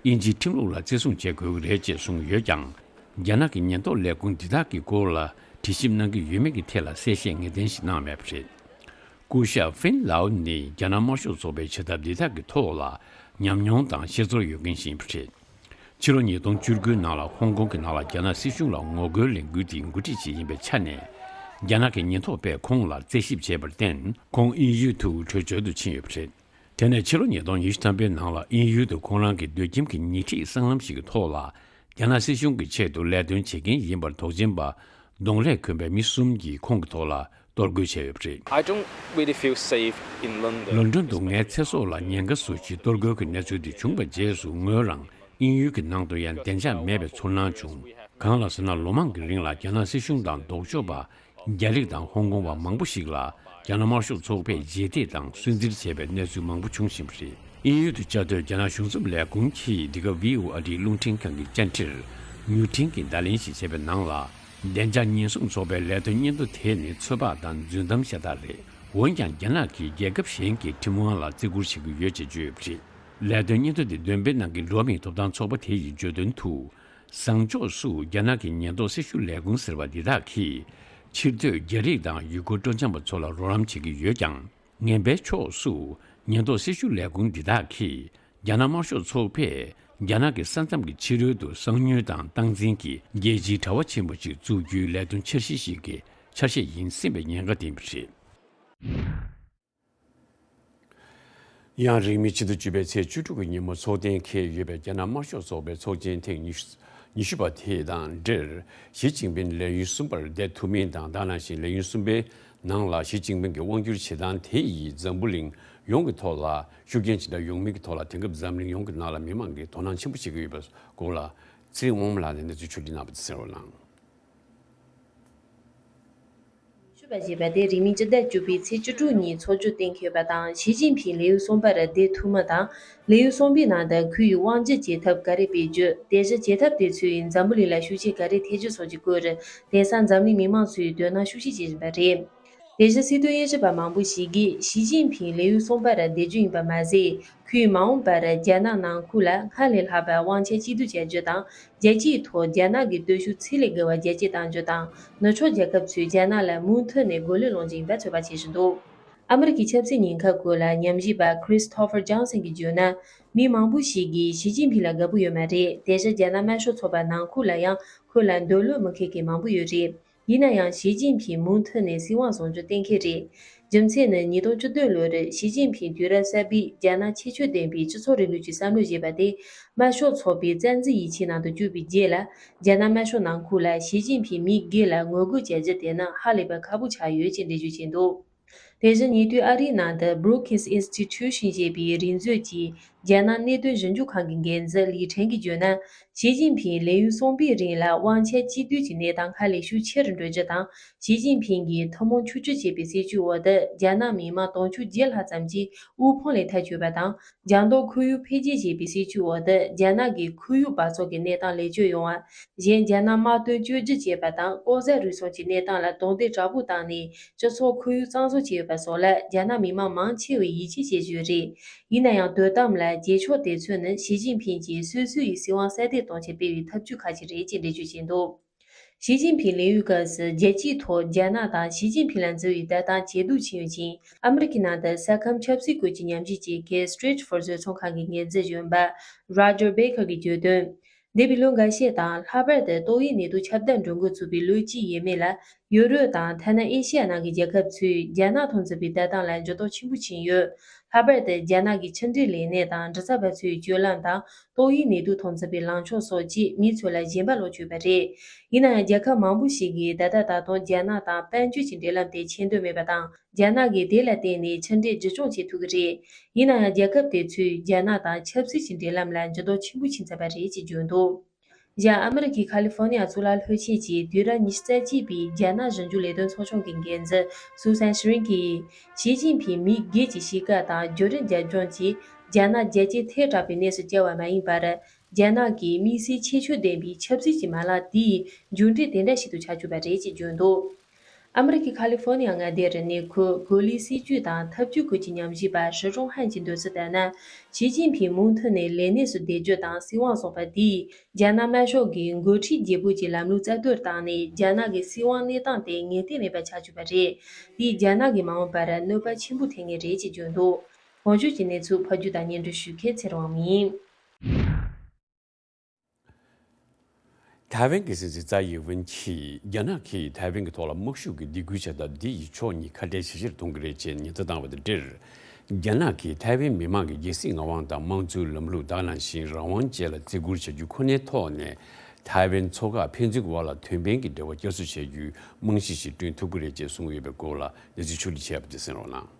དབྱིན་ཇིའི་ཁྲིམས་ལུགས་ལ་བརྩི་སྲུང་བྱེད་དགོས་ཀྱི་རེད་ཅེས་གསུངས་ཡོད་ཀྱང་། རྒྱ་ནག་གི་ཉེན་རྟོག་ལས་ཁུངས་འདི་དག་གི་སྐོར་ལ་དྲི་ཞིབ་གནང་གི་ཡོད་མེད་ཀྱི་ཐད་ལ་གསལ་བཤད་ངེས་གཏན་ཞིག་གནང་མེད་པ་རེད། སྐུ་ཞབས་ཧྥིན་ལའོ་ནི་རྒྱ་ནག་དམར་ཤོག་ཚོགས་པའི་བྱ་ཐབས་འདི་དག་གི་ཐོག་ལ་ཉམས་མྱོང་དང་ཤེས་ཚོར་ཡོད་མཁན་ཞིག་ཡིན་པ་རེད། ཕྱི་ལོ་ཉིས་སྟོང་བཅུ་དགུ་ནང་ལ་ཧོང་ཀོང་གི་ནང་ལ་རྒྱ་ནག་སྲིད་གཞུང་ལ་ངོ་རྒོལ་ལས་འགུལ་དེའི་འགོ་ཁྲིད་ཅིག་ཡིན་པའི་ཆ་ནས། རྒྱ་ནག་གི་ཉེན་རྟོག་པས་ཁོང་ལ་རྩད་ཞིབ་བྱས་པར་བརྟེན། ཁོང་དབྱིན་ཡུལ་དུ་བྲོས་བྱོལ་དུ་ཕྱིན་ཡོད་པ་རེད། དེ་ནས་ཕྱི་ལོ་ཉིས་སྟོང་ཉི་ཤུ་ཐམ་པའི་ནང་ལ་དབྱིན་ཡུལ་དུ་ཁོང་རང་གི་སྡོད་ཁྱིམ་གྱི་ཉེ་འཁྲིས་སྲང་ལམ་ཞིག་གི་ཐོག་ལ། རྒྱ་ནག་སྲིད་གཞུང་གི་ཆེད་དུ་ལས་དོན་བྱེད་མཁན་ཡིན་པར་དོགས་ཟོན་པ། གདོང་ལེགས་གོན་པའི་མི་གསུམ་གྱིས་ཁོང་གི་ཐོག་ལ། གཏོར་རྒོལ་བྱས་ཡོད་པ་རེད། I don't really feel safe in London. ལོན་ཌོན་དུ་ངའི་ཚེ་སྲོག་ལ་ཉེན་ཁ་བཟོ་ཞིང་གཏོར་རྒོལ་གྱི་གནས་ཚུལ་འདི་བྱུང་བའི་རྗེས་སུ་ངོས་རང་དབྱིན་ཡུལ་གྱི་ནང་དུ་ཡང་བདེ་འཇགས་མེད་པའི་ཚོར་སྣང་བྱུང་། གང་ལགས་ཟེར་ན་ལོ་མང་གི་རིང་ལ་རྒྱ་ནག་སྲིད་གཞུང་དང་ལྡོག་ཕྱོགས་པ། རྒྱ་རིགས་དང་ཧོང་ཀོང་བ་མང་པོ་ཞིག་ལ་རྒྱ་ནག་དམར་ཤོག་ཚོགས་པས་རྗེས་འདེད་དང་སུན་གཙེར་བྱས་པའི་གནས་ཚུལ་མང་པོ་བྱུང་བཞིན་པ་རེད། དབྱིན་ཡུལ་དུ་བཅའ་སྡོད་རྒྱ་ནག་གཞུང་ཚབ་ལས་ཁུངས་ཀྱིས་འདི་ག་བྷི་ཨོ་ཨ་རིའི་རླུང་འཕྲིན་ཁང་གི་བཅར་འདྲིར་མྱུར་འཕྲིན་གྱི་བརྡ་ལན་ཞིག་བྱས་པའི་ནང་ལ། བདེ་འཇགས་ཉེན་སྲུང་ཚོགས་པའི་ལས་དོན་སྙན་ཐོ་དེ་ནི་ཚོད་དཔག་དང་རྫུན་གཏམ་ཤ་སྟག་རེད། འོན་ཀྱང་རྒྱ་ནག་གིས་རྒྱལ་ཁབ་གཞན་གྱི་ཁྲིམས་དབང་ལ་བརྩི་བཀུར་བྱེད་ཀྱི་ཡོད་ཅེས་བརྗོད་ཡོད་པ་རེད། ལས་དོན་སྙན་ཐོ་དེ་འདོན་སྤེལ་གནང་མཁན་འགྲོ་བ་མིའི་ཐོབ་ཐང་ཚོགས་པ་དེ་ཡིས་བརྗོད་དོན་དུ། བཟང་ཕྱོགས་སུ་རྒྱ་ནག་གི་ཉེན་རྟོག་སྲི་ཞུ་ལས་ཁུངས་ཟེར་བ་འདི་དག་གིས། ཕྱིར་སྡོད་རྒྱ་རིགས་དང་ཡུ་གུར་སྤྲོ་འཆམ་པ་ཚོ་ལ་རོགས་རམ་བྱེད་ཀྱི་ཡོད་ཀྱང་། ངན་པའི་ཕྱོགས་སུ། ཉེན་རྟོག་སྲི་ཞུ་ལས་ཁུངས་འདི་དག་གིས། རྒྱ་ནག་དམར་ཤོག་ཚོགས་པས། རྒྱ་ནག་གི་ས་མཚམས་ཀྱི་ཕྱི་རོལ་དུ་གསང་ཉུལ་དང་སྟངས་འཛིན་གྱིས་རྒྱལ་སྤྱིའི་དྲ་བ་ཆེན་པོ་ཞིག་བཙུགས་རྒྱུའི་ལས་དོན་འཆར་གཞི་ཞིག་གི་ཆ་ཤས་ཡིན་སྲིད་པའི་ཉེན་ཁ་ལྡན་པ་རེད། ཡང་རིང་མིན་ཕྱི་ཟླ་བཅུ་པའི་ཚེས་བཅུ་དྲུག་གི་ཉིན་མོ་འཚོགས་གཏན་འཁེལ་ཡོད་པའི་རྒྱ་ནག་དམར་ཤོག་ཚོགས་པའི་ཚོགས་ཆེན་ཐེངས་ཉི་ཤུ་ཉི་ཤུ་པ་དེ་དང་འབྲེལ། ཞི་ཅིན་ཕིན་ལས་ཡུན་གསུམ་པར་བསྡད་ཐུབ་མིན་དང་། ད་ནང་བཞིན་ལས་ཡུན་གསུམ་པའི་ནང་ལ་ཞི་ཅིན་ཕིན་གྱི་དབང་སྒྱུར་བྱེད་སྟངས་དེ་ཡིས་འཛམ་བུ་གླིང་ཡོངས་ཀྱི་ཐོག་ལ་ཤུགས་རྐྱེན་ཇི་འདྲ་ཡོང་མིན་གྱི་ཐོག་ལ། དེང་སྐབས་འཛམ་གླིང་ཡོངས་ཀྱི་ནང་ལ་མི་མང་གིས་དོ་སྣང་ཆེན་པོ་བྱེད་ཀྱི་ཡོད་པའི་སྐོར་ལ། ཚེ་རིང་དབང་མོ་ལགས་ནས་གནས་ཚུལ་ཕྱོགས་སྒྲིག་གནང་བ་དེ་གསན་རོགས་གནང་། ཞུ་བ་ཞེས་པ་དེ་རིང་མིན་སྤྱི་ཟླ་བཅུ་པའི་ཚེས་བཅུ་དྲུག་ཉིན་འཚོགས་རྒྱུ་གཏན་འཁེལ་བ་དང་། ཞི་ཅིན་ཕིང་ལས་ཡུན་གསུམ་པར་བསྡད་ཐུབ་མིན་དང་། ལས་ཡུན་གསུམ་པའི་ནང་དུ་ཁོས་དབང་སྒྱུར་བྱེད་ཐབས་ག་རེ་སྤེལ་རྒྱུ། དེ་བཞིན་བྱེད་ཐབས་དེ་ཚོས་འཛམ་བུ་གླིང་ལ་ཤུགས་རྐྱེན་ག་རེ་ཐེབས་རྒྱུ་སོགས་ཀྱི་སྐོར། དེང་སང་འཛམ་གླིང་མི་མང་ཚོས་དོ་སྣང་ཤུགས་ཆེ་བྱེད་བཞིན་པ་རེད། དེ་བཞིན་སྲིད་དོན་དབྱེ་ཞིབ་པ་མང་པོ་ཞིག་གིས་ཞི་ཅིན་ཕིང་ལས་ཡུན་གསུམ་པར་བསྡད་རྒྱུ་ཡིན་པ་མ་ཟད། ཁོས་མ་འོངས་པར་རྒྱ་ནག་ནང་ཁུལ་ལ་སྔར་ལས་ལྷག་པའི་དབང་ཆ་གཅིག་སྡུད་བྱ་རྒྱུ་དང་། རྒྱལ་སྤྱིའི་ཐོག་རྒྱ་ནག་གི་སྟོབས་ཤུགས་ཚད་ལས་བརྒལ་བ་རྒྱ་སྐྱེད་གཏང་རྒྱུ་དང་། ནུབ་ཕྱོགས་རྒྱལ་ཁབ་ཚོས་རྒྱ་ནག་ལ་མུ་མཐུད་ནས་རྒོལ་ལན་སློང་རྒྱུ་ཡིན་པ་ཚོད་དཔག་བྱེད་བཞིན་འདུག་ཨ་མི་རི་ཀའི་ཆབ་སྲིད་ཉེན་ཁ་སྐོར་ལ་ཉམས་ཞིབ་པ་Christopher Johnson གྱིས་བརྗོད་ན། མི་མང་པོ་ཞིག་གིས་ཞི་ཅིན་ཕིང་ལ་དགའ་པོ་ཡོད་མ་རེད། དེ་བཞིན་རྒྱ་ནག་དམར་ཤོག་ཚོགས་པ་ནང་ཁུལ་ལ་ཡང་ཁོ་ལ་འདོད་བློ་མི་ཁེངས་མཁན་མང་པོ་ཡོད་རེད། ཡིན་ན་ཡང་ཞི་ཅིན་ཕིང་མུ་མཐུད་ནས་སྲིད་དབང་བཟུང་རྒྱུ་གཏན་འཁེལ་རེད། རྒྱུ་མཚན་ནི་ཉིས་སྟོང་བཅུ་བདུན་ལོར་ཞི་ཅིན་ཕིང་དུས་རབས་གསར་པའི་རྒྱ་ནག་ཁྱད་ཆོས་ལྡན་པའི་སྤྱི་ཚོགས་རིང་ལུགས་ཀྱི་བསམ་བློ་ཞེས་པ་དེ་དམར་ཤོག་ཚོགས་པའི་རྩ་འཛིན་ཡིག་ཆའི་ནང་དུ་བཅུག་པའི་རྗེས་ལ། རྒྱ་ནག་དམར་ཤོག་ནང་ཁུལ་ལ་ཞི་ཅིན་ཕིང་མི་སྒེར་ལ་ངོ་རྒོལ་བྱ་རྒྱུ་དེ་ནི་ཧ་ལས་པའི་ཁག་པོ་ཆགས་ཡོད་ཅེས་འགྲེལ་བརྗོད་བྱས་འདུག་དེ་བཞིན་ཉེ་དུས་ཨ་རིའི་ནང་དུ་Brookings Institution ཞེས་པའི་རིགས་མཛོད་ཀྱི་རྒྱ་ནག་གནད་དོན་ཞིབ་འཇུག་ཁང་གི་འགན་འཛིན་ལི་ཁྲེན་གྱིས་བརྗོད་ན། ཞི་ཅིན་ཕིང་ལས་ཡུན་གསུམ་པའི་རིང་ལ་དབང་ཆ་གཅིག་སྡུད་ཀྱི་གནས་སྟངས་ཁ་ལས་ཤུགས་ཆེ་རུ་འགྲོ་རྒྱུ་དང་། ཞི་ཅིན་ཕིང་གིས་ཐུན་མོང་ཆིག་སྒྲིལ་བྱེད་པའི་སྲིད་བྱུས་འོག་ཏུ་རྒྱ་ནག་མི་དམངས་དུང་ཕྱུར་བརྒྱད་ལྷག་ཙམ་གྱིས་དབུལ་ཕོངས་ལས་ཐར་བྱུང་བ་དང་། ལྗང་མདོག་ཁོར་ཡུག་འཕེལ་རྒྱས་ཞེས་པའི་སྲིད་བྱུས་འོག་ཏུ་རྒྱ་ནག་གི་ཁོར་ཡུག་འབག་བཙོག་གི་གནས་སྟངས་ལེགས་བཅོས་ཡོང་བ། གཞན་རྒྱ་ནག་དམག་དོན་བཅོས་སྒྱུར་བྱས་པ་དང་། ལྐོག་ཟ་རུལ་སུངས་ཀྱི་གནས་སྟངས་ལ་རྡུང་རྡེག་དྲག་པོ་བཏང་ནས། སྤྱི་ཚོགས་ཁོར་ཡུག་གཙང་བཟོ་བྱས་ཡོད་པ་སོགས་ལ་རྒྱ་ནག་མི་དམངས་མང་ཆེ་བས་ཡིད་ཆེས་བྱེད་བཞིན་ཡོད་རེད། ཡིན་ན་ཡང་དོ་དམ་ལ་རྗེས་ཕྱོགས་དེ་ཚོས་ནི་ཞི་ཅིན་ཕིང་གིས་སོ་སོ་ཡི་སྲིད་དབང་གསལ་སྟོན་གཏོང་ཆེད་སྤེལ་བའི་ཐབས་ཇུས་ཁག་ཅིག་རེད་ཅེས་འགྲེལ་བརྗོད་བྱས་འདུག་ཞི་ཅིན་ཕིང་ལས་ཡུན་སྐབས་སུ་རྒྱལ་སྤྱིའི་ཐོག་རྒྱ་ནག་དང་ཞི་ཅིན་ཕིང་ལ་འཛིན་པའི་ལྟ་སྟངས་ཇེ་སྡུག་ཕྱིན་ཡོད་ཅིང་། ཨ་མི་རི་ཀའི་ནང་དུ་ས་ཁམས་ཆབ་སྲིད་སྐོར་གྱི་ཉམས་ཞིབ་ཅན་གྱི་Stratfor བཟོ་ཚོང་ཁང་གི་འགན་འཛིན་གཞོན་པ་Roger Baker གྱིས་བརྗོད་དོན། འདས་པའི་ལོ་འགའ་ཤས་དང་། ལྷག་པར་དུ་ཏོག་དབྱིབས་ནད་དུག་ཁྱབ་གདལ་འགྲོ་འགོ་ཚུགས་པའི་ལོ་གཅིག་ཡས་མས་ལ། ཡུ་རོབ་དང་ཐ་ན་ཨེ་ཤེ་ཡ་ནང་གི་རྒྱལ་ཁབ་ཚོས་རྒྱ་ནག་དང་འཛིན་པའི་ལྟ་སྟངས་ལ་འགྱུར་ལྡོག་ཆེན་པོ་ཕྱིན་ཡོད། ལྷག་པར་དུ་རྒྱ་ནག་གི་ཕྱི་འབྲེལ་ལས་སྣེ་དང་འབྲུ་རྩལ་པ་ཚོའི་སྤྱོད་ལམ་དང་ཏོག་དབྱིབས་ནད་དུག་ཐོག་འཛིན་པའི་ལངས་ཕྱོགས་སོགས་ཀྱིས་མི་ཚོ་ལ་ཞེན་པ་སློག་བཅུག་པ་རེད། ཡིན་ན་ཡང་རྒྱལ་ཁབ་མང་པོ་ཞིག་གིས་ད་ལྟ་ད་དུང་རྒྱ་ནག་དང་དཔལ་འབྱོར་གྱི་འབྲེལ་ལམ་དེ་ཆད་འདོད་མེད་པ་དང་། རྒྱ་ནག་གིས་དེ་ལ་བརྟེན་ནས་ཕྱི་འབྲེལ་འཛུགས་སྐྱོང་བྱེད་ཐུབ་ཀྱི་རེད། ཡིན་ན་ཡང་རྒྱལ་ཁབ་དེ་ཚོས་རྒྱ་ནག་དང་ཆབ་སྲིད་ཀྱི་འབྲེལ་ལམ་ལ་འགྱུར་ལྡོག་ཆེན་པོ་ཕྱིན་ཚར་བ་རེད་ཅེས་བརྗོད་འདུག། གཞན་ཨ་མི་རི་ཀའི་ཁ་ལི་ཧྥོ་ནི་ཡ་གཙུག་ལག་སློབ་ཆེན་གྱི་དུས་རབས་ཉི་ཤུ་རྩ་གཅིག་པའི་རྒྱ་ནག་གཞོན་སྐྱེས་ལས་དོན་ཚོགས་ཆུང་གི་འགན་འཛིན་སུ་སན་ཧྲི་རིན་གྱིས། ཞི་ཅིན་ཕིང་མི་སྒེར་གྱི་གཤིས་ཀ་དང་བརྒྱུད་རིམ་རྒྱབ་ལྗོངས་ཀྱིས་རྒྱ་ནག་རྒྱལ་སྤྱིའི་ཐལ་དྲགས་པའི་གནས་སུ་བསྐྱལ་བ་མ་ཡིན་པར། རྒྱ་ནག་གི་དམིགས་བསལ་ཁྱད་ཆོས་ལྡན་པའི་ཆབ་སྲིད་ཀྱི་མ་ལག་དེའི་མཇུག་འབྲས་དེ་འདྲ་ཞིག་ཏུ་ཆ་བཅུག་པ་རེད་ཅེས་བརྗོད་འདུག། ཨ་མི་རི་ཀའི་ཁ་ལི་ཧྥོ་ནི་ཡ་མངའ་སྡེ་རུ་གནས་འཁོད་གོ་ལའི་སྲིད་ཇུས་དང་ཐབས་ཇུས་ཁུལ་གྱི་ཉམས་ཞིབ་པ་ཧྲི་ཀྲུང་ཧན་གྱིས་འདོད་ཚུལ་ལྟར་ན། ཞི་ཅིན་ཕིང་མུ་མཐུད་ནས་ལས་གནས་སུ་བསྡད་རྒྱུ་དང་སྲིད་དབང་བཟུང་བ་དེས་རྒྱ་ནག་དམར་ཤོག་གི་འགོ་ཁྲིད་བརྗེ་པོ་གྱི་ལམ་ལུགས་རྩ་གཏོར་བཏང་ནས་རྒྱ་ནག་གི་སྲིད་དབང་གནས་སྟངས་དེ་ངེས་གཏན་མེད་པ་ཆགས་བཅུག་པ་རེད། དེས་རྒྱ་ནག་གི་མ་འོངས་པར་གནོད་པ་ཆེན་པོ་ཐེབས་ངེས་རེད་ཅེས་བརྗོད་འདུག། གོང་ཞུས་ཀྱི་གནས་ཚུལ་ཕབ་སྒྱུར་དང་སྙན་སྒྲོན་ཞུ་མཁན་ཚེ་རིང་དབང་མོ་ཡིན། ཐའེ་ཝན་གྱི་སྲིད་འཛིན་ཙའེ་ཡིན་ཝིན་གྱིས་རྒྱ་ནག་གིས་ཐའེ་ཝན་གྱི་ཐོག་ལ་དམག་ཤུགས་ཀྱི་སྡིགས་སྐུལ་བྱ་ཐབས་འདི་ཡིས་ཕྱོགས་གཉིས་ཁ་བྲལ་ཇེ་ཆེར་གཏོང་གི་རེད་ཅེས་ཉེན་བརྡ་བཏང་བ་དང་འབྲེལ། རྒྱ་ནག་གིས་ཐའེ་ཝན་མི་མང་གི་རྒྱལ་སྲིད་མངའ་དབང་དང་དམངས་གཙོའི་ལམ་ལུགས་དག་ནང་བཞིན་རང་དབང་བཅས་ལ་བརྩི་བཀུར་བྱ་རྒྱུ་ཁོ་ནའི་ཐོག་ནས། ཐའེ་ཝན་མཚོ་འགག་ཕན་ཚུན་གྱི་དབར་ལ་དོན་ཕན་གྱི་འབྲེལ་བ་བསྐྱར་གསོ་བྱ་རྒྱུའི་རྨང་གཞི་ཞིག་བསྐྲུན་ཐུབ་ཀྱི་རེད་ཅེས་གསུངས་ཡོད་པའི་སྐོར་ལ་གནས་ཚུལ་ཕྱོགས་བསྒྲིགས་བྱས་པ་དེ་གསན་རོགས་གནང་།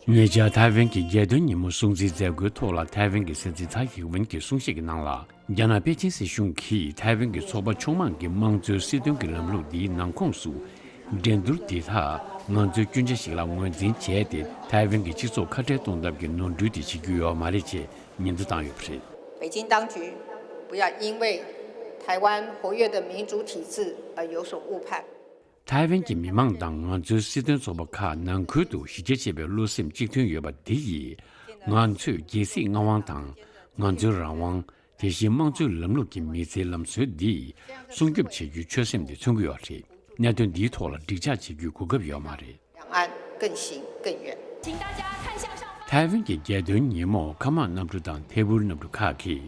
เมื่อเช้า ཐའེ་ཝན་གྱི་རྒྱལ་སྟོན་ཉིན་མོ་སྲུང་བརྩིའི་མཛད་སྒོའི་ཐོག་ལ་ཐའེ་ཝན་གྱི་སྲིད་འཛིན་ཚའེ་ཡིན་ཝིན་གྱིས་གསུང་བཤད་ཀྱི་ནང་ལ། རྒྱ་ནག་པེ་ཅིན་སྲིད་གཞུང་གིས་ཐའེ་ཝན་གྱི་ཚོགས་པ་ཆུང་མང་གི་དམངས་གཙོའི་སྲིད་དོན་གྱི་ལམ་ལུགས་འདིའི་ནང་ཁོངས་སུ། འགྲན་བསྡུར་འདི་དག་ང་ཚོའི་སྐྱོན་ཆ་ཞིག་ལ་ངོས་འཛིན་བྱས་ཏེ། ཐའེ་ཝན་གྱི་སྤྱི་ཚོགས་ཁ་བྲལ་གཏོང་ཐབས་ཀྱི་ནོར་འཁྲུལ་དེ་བྱེད་རྒྱུ་ཡོད་མ་རེད་ཅེས་ཉེན་བརྡ་བཏང་ཡོད་པ་རེད། 北京当局不要因为台湾活跃的民主体制而有所误判。 ཐའེ་ཝན་གྱི་མི་མང་དང་ང་ཚོའི་སྲིད་དོན་ཚོགས་པ་ཁག་ནང་ཁུལ་དུ་གཞི་རྒྱ་ཆེ་བའི་བློ་སེམས་གཅིག་མཐུན་ཡོད་པ་འདི་ཡིས། ང་ཚོས་རྒྱལ་སྲིད་མངའ་དབང་དང་། ང་ཚོའི་རང་དབང་། དེ་བཞིན་དམངས་གཙོའི་ལམ་ལུགས་ཀྱི་མི་ཚེའི་ལམ་སྲོལ་འདི་སྲུང་སྐྱོབ་བྱེད་རྒྱུའི་ཆོད་སེམས་དེ་མཚོན་གྱི་ཡོད་རེད། གནད་དོན་འདིའི་ཐོག་ལ་འགྲིག་འཇགས་བྱེད་རྒྱུའི་གོ་སྐབས་ཡོད་མ་རེད། 两岸更行更远。 ཐའེ་ཝན་གྱི་རྒྱལ་སྟོན་ཉིན་མོ་ཁམས་དམག་གནམ་གྲུ་དང་ཐད་འཕུར་གནམ་གྲུ་ཁག་གིས་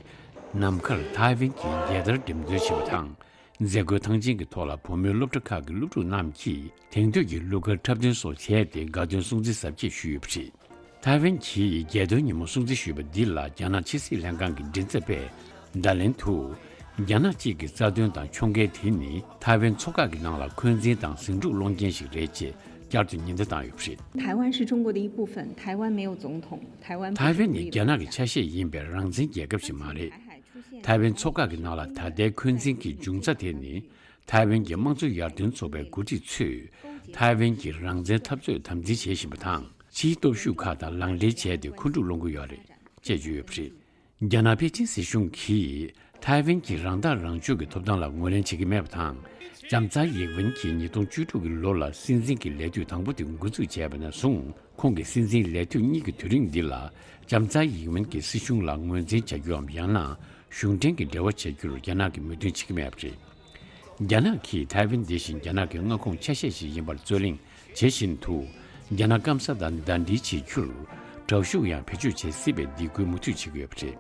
ནམ་མཁར་ཐའེ་ཝན་གྱི་རྒྱལ་དར་འགྲེམས་སྟོན་བྱས་པ་དང་། མཛད་སྒོའི་ཐང་ཆེན་གྱི་ཐོག་ལ་བུ་མོའི་སློབ་གྲྭ་ཁག་གི་སློབ་ཕྲུག་རྣམས་ཀྱིས་དེང་དུས་ཀྱི་གླུ་གར་འཁྲབ་སྟོན་སོགས་བྱས་ཏེ་དགའ་སྟོན་སྲུང་བརྩི་གཟབ་རྒྱས་ཞུས་ཡོད་པ་རེད། ཐའེ་ཝན་གྱིས་རྒྱལ་སྟོན་ཉིན་མོ་སྲུང་བརྩི་ཞུས་པ་འདི་ལ་རྒྱ་ནག་ཕྱི་སྲིད་ལྷན་ཁང་གི་མགྲིན་ཚབ་པས། བརྡ་ལན་དུ། རྒྱ་ནག་གཅིག་གི་རྩ་དོན་དང་ཕྱོགས་འགལ་དེ་ནི་ཐའེ་ཝན་མཚོ་འགག་གི་ནང་ལ་འཁོན་འཛིན་དང་ཟིང་འཁྲུག་སློང་རྐྱེན་ཞིག་རེད་ཅེས་བསྐྱར་དུ་ཉེན་བརྡ་བཏང་ཡོད་པ་རེད། 台湾是中国的一部分，台湾没有总统，台湾不是独立的国家。 ཐའེ་ཝན་ནི་རྒྱ་ནག་གི་ཆ་ཤས་ཡིན་པའི་རང་བཙན་རྒྱལ་ཁབ་ཞིག་མ་རེད། ཐའེ་ཝན་མཚོ་འགག་གི་ནང་ལ་ད་ལྟའི་འཁོན་འཛིན་གྱི་འབྱུང་རྩ་དེ་ནི། ཐའེ་ཝན་གྱི་དམངས་གཙོ་ཡར་ཐོན་ཚོགས་པའི་འགོ་ཁྲིད་ཚོས། ཐའེ་ཝན་གྱི་རང་བཙན་འཐབ་རྩོད་དམ་འཛིན་བྱེད་བཞིན་པ་དང་། ཕྱིའི་སྟོབས་ཤུགས་ཁག་དང་ལག་འབྲེལ་བྱས་ཏེ་འཁོན་འཁྲུག་སློང་གི་ཡོད་རེད། ཅེས་བརྗོད་ཡོད་པ་རེད། རྒྱ་ནག་པེ་ཅིན་སྲིད་གཞུང་གིས་ཐའེ་ཝན་གྱི་རང་ཐག་རང་གཅོད་ཀྱི་ཐོབ་ཐང་ལ་ངོས་ལེན་བྱེད་ཀྱི་མེད་པ་དང་། ལྕམ་ཚའེ་ཡིག་ཝིན་གྱིས་ཉིས་སྟོང་བཅུ་དྲུག་གི་ལོ་ལ་སྲིད་འཛིན་གྱི་ལས་དུས་དང་པོ་དེ་འགོ་འཛུགས་བྱས་པ་ནས་བཟུང་། ཁོང་གི་སྲིད་འཛིན་ལས་དུས་གཉིས་ཀྱི་དུས་རིང་འདི་ལ། ལྕམ་ཚའེ་ཡིག་ཝིན་གྱིས་སྲིད་གཞུང་ལ་ངོས་འཛིན་བྱ་རྒྱུའམ་ཡང་ན། གཞུང་འབྲེལ་གྱི་འབྲེལ་བ་བྱ་རྒྱུར་རྒྱ་ནག་གིས་མོས་མཐུན་བྱེད་ཀྱི་མེད་པ་རེད། རྒྱ་ནག་གིས་ཐའེ་ཝན་འདི་བཞིན་རྒྱ་ནག་གི་མངའ་ཁོངས་ཆ་ཤས་ཤིག་ཡིན་པར་རྩོད་གླེང་བྱེད་བཞིན་དུ། རྒྱ་ནག་སྐམ་ས་དང་ཟླ་སྒྲིལ་བྱེད་རྒྱུར། དྲག་ཤུགས་ཡང་བེད་སྤྱོད་བྱེད་སྲིད་པའི་སྡིགས་སྐུལ་མུ་མཐུད་བྱེད་ཀྱི་ཡོད་པ་རེད།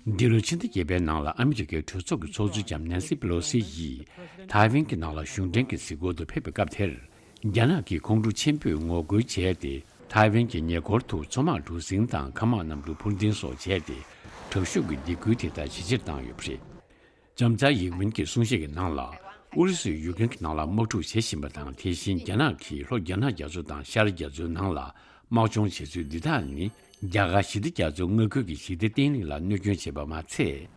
འདི་ལོའི་ཕྱི་ཟླ་བརྒྱད་པའི་ནང་ལ་ཨ་མི་རི་ཀའི་གྲོས་ཚོགས་ཀྱི་ཚོགས་གཙོ་ལྕམ་ནན་སི་པེ་ལོ་སི་ཡིས་ཐའེ་ཝན་གྱི་ནང་ལ་གཞུང་འབྲེལ་གྱི་གཟིགས་སྐོར་དུ་ཕེབས་པའི་སྐབས་དེར། རྒྱ་ནག་གིས་ཁོང་ཁྲོ་ཆེན་པོས་ངོ་རྒོལ་བྱས་ཏེ། ཐའེ་ཝན་གྱི་ཉེ་འཁོར་དུ་མཚོ་དམག་གྲུ་གཟིངས་དང་མཁའ་དམག་གནམ་གྲུ་འཕུར་ལྡིང་སོགས་བྱས་ཏེ། དྲག་ཤུགས་ཀྱི་སྡིགས་སྐུལ་དེ་དག་ཇེ་ཆེར་བཏང་ཡོད་པ་རེད། ལྕམ་ཚའེ་ཡིག་ཝིན་གྱི་གསུང་བཤད་ཀྱི་ནང་ལ། ཨུ་རུ་སུས་ཡུཀ་རེན་གྱི་ནང་ལ་དམག་འཁྲུག་བྱེད་བཞིན་པ་དང་། དེ་བཞིན་རྒྱ་ནག་གིས་ལྷོ་རྒྱ་ནག་རྒྱ་མཚོ་དང་ཤར་རྒྱ་མཚོའི་ནང་ལ་དམག་སྦྱོང་བྱེད་ཚུལ་འདི་དག་ནི། རྒྱ་གར་ཞི་བདེ་རྒྱ་མཚོའི་མངའ་ཁུལ་གྱི་ཞི་བདེ་བརྟན་ལྷིང་ལ་གནོད་སྐྱོན་བྱེད་པ་མ་ཚད།